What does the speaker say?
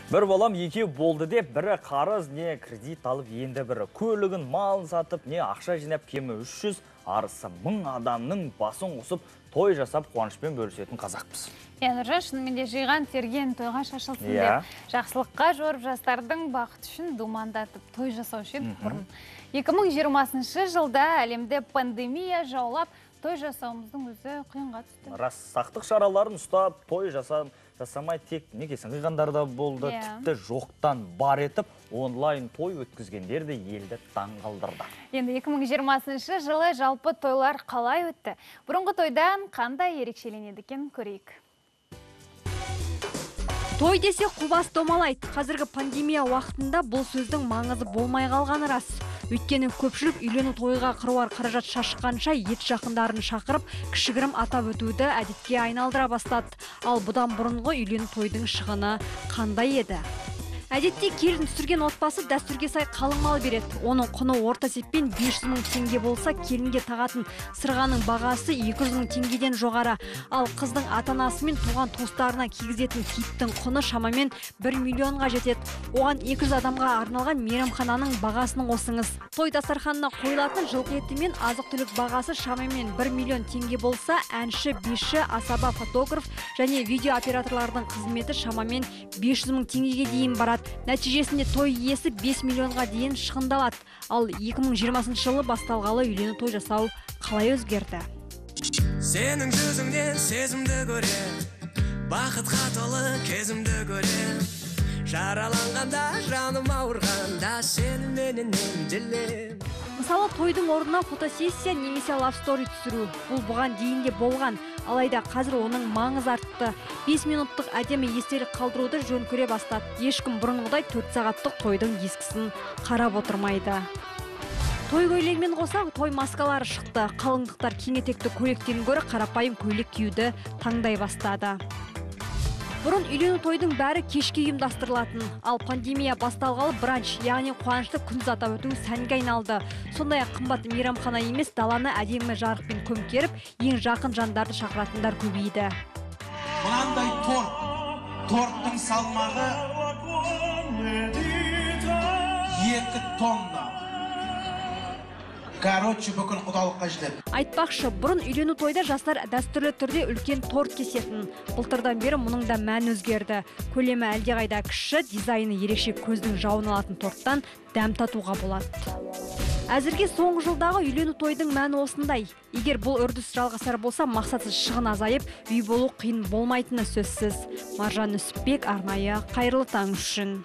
Бір балам екеу болды деп, бірі қарыз, не кредит алып, енді бірі көлігін, малын сатып, не ақша жинап, кемі 300, арысы 1000 адамның басын қосып, той жасап, қуанышпен бөлісетін қазақпыз. Иә, Нұржан, шынымен де жиған терген тойға шашылсын деп, жақсылыққа жорып, жастардың бақыты үшін думандатып той жасаушы едік бұрын. 2020 жылда әлемді пандемия жаулап, той жасауымыздың өзі қиынға түсті. Рас, сақтық шараларын ұстап, той жасамай тек некесін қиғандар да болды, тіпті жоқтан бар етіп, онлайн той өткізгендер де елді таңғалдырды. Енді 2020 жылы жалпы тойлар қалай өтті? Бұрынғы тойдан қандай ерекшеленеді екен көрейік. Той десе қубас домалайды. Қазіргі пандемия уақытында бұл сөздің маңызы болмай қалғаны рас. Өйткені көпшілік үйлену тойға қыруар қаражат шашқанша ет жақындарын шақырып, кішігірім атап өтуді әдетке айналдыра бастады. Ал бұдан бұрынғы үйлену тойдың шығыны қандай еді? Әдетте келін түсірген отбасы дәстүрге сай қалың мал береді. Оның құны орта есеппен 500 мың теңге болса, келінге тағатын сырғаның бағасы 200 мың теңгеден жоғары. Ал қыздың ата-анасы мен туған туыстарына кигізетін киіттің құны шамамен 1 миллионға жетеді. Оған 200 адамға арналған мейрамхананың бағасын қосыңыз. Той дастарханына қойылатын жылқы еті мен азық-түлік бағасы шамамен 1 миллион теңге болса, әнші, биші, асаба, фотограф және видеооператорлардың қызметі шамамен 500 мың теңгеге дейін барады. Нәтижесінде той иесі 5 миллионға дейін шығындалады. Ал 2020 жылы басталғалы үйлену той жасау қалай өзгерді? Сенің жүзіңнен сезімді көрем, бақытқа толы кезімді көрем. Жараланғанда, жаным ауырғанда, сені менен емделем. Мысалы, тойдың орнына фотосессия немесе love story түсіру. Бұл бұған дейін де болған. Алайда қазір оның маңызы артты. 5 минуттық әдемі естелік қалдыруды жөн көре бастады. Ешкім бұрынғыдай 4 сағаттық тойдың дискісін қарап отырмайды. Той көйлегімен қоса той маскалары шықты. Қалыңдықтар кең етекті көйлектен гөрі қарапайым көйлек киюді таңдай бастады. Бұрын үйлену тойдың бәрі кешке ұйымдастырылатын, ал пандемия басталғалы бранч, яғни қуанышты күндіз атап өту сәнге айналды. Сондай-ақ қымбат мейрамхана емес, даланы әдемі жарықпен көмкеріп, ең жақын жандарды шақыратындар көбейді. Мынандай торт, торттың салмағы 2 тонна. Короче, бүкіл құдалыққа жетеді. Айтпақшы, бұрын үйлену тойда жастар дәстүрлі түрде үлкен торт кесетін. Былтырдан бері мұның да мәні өзгерді. Көлемі әлдеқайда кіші, дизайны ерекше, көздің жауын алатын торттан дәм татуға болады. Әзірге соңғы жылдағы үйлену тойдың мәні осындай. Егер бұл үрдіс жалғасар болса, мақсатсыз шығын азайып, үй болу қиын болмайтыны сөзсіз. Маржан Нүсіпбек, арнайы Қайырлы таң үшін.